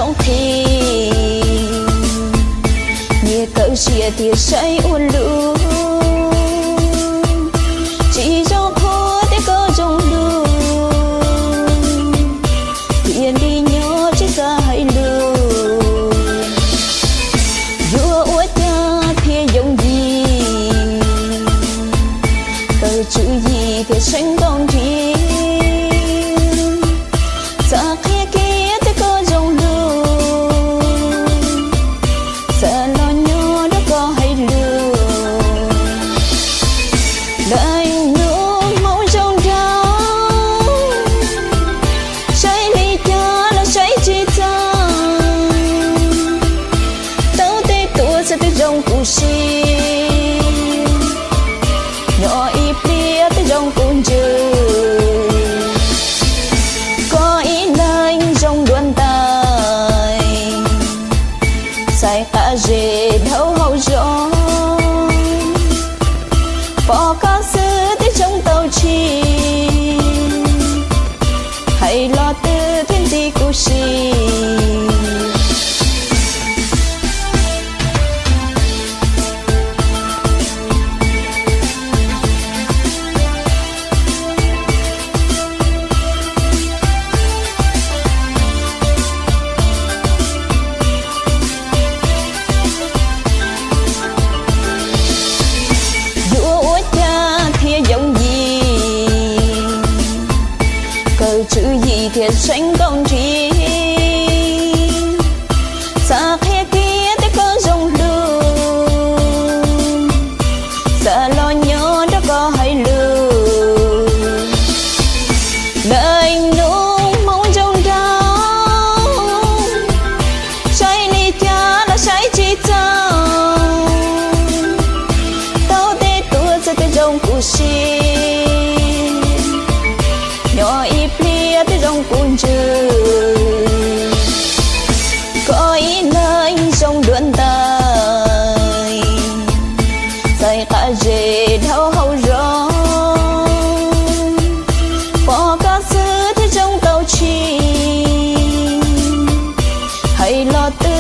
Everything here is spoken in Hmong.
Zoo qhia, nyias kawm siab thiab saib ua luaj, tsis zoo qhuas tej koj zoo hlub, thiaj li nyob tsis xav hais lus. Yuav ua cas thiaj yooj yim, kawm tswv yim thiaj tseem tau nrhiav. Xav qhia kiag tej koj zoo hlub, xav los nyob nrog koj hais lus. Leej nus hmoov zoo nraug, saib li cas los saib tsis txog. Tau tej tuaj xwb twb zoo kuv siab, nyob ib pliag twb zoo kuv ntsws. Koj ib leeg zoo dua ntais, txhais qab zes dhau hauv zos. Pom koj xwb twb zoo tau tshis, hais lo twg thiaj ntxim kuv siab. Yuav ua cas thiaj yooj yim, kawm tswv yim thiaj tseem tau nrhiav. Xav qhia kiag tej koj zoo hlub, xav los nyob nrog koj hais lus. Leej nus hmoov zoo nraug, saib li cas los saib tsis txog. Tau tej tuaj xwb twb zoo kuv siab, nyob ib pliag twb zoo kuv ntsws. Koj ib leeg zoo dua ntais, txhais qab zes dhau hauv zos. Pom koj xwb thiaj zoo tau tshis, hais lo twg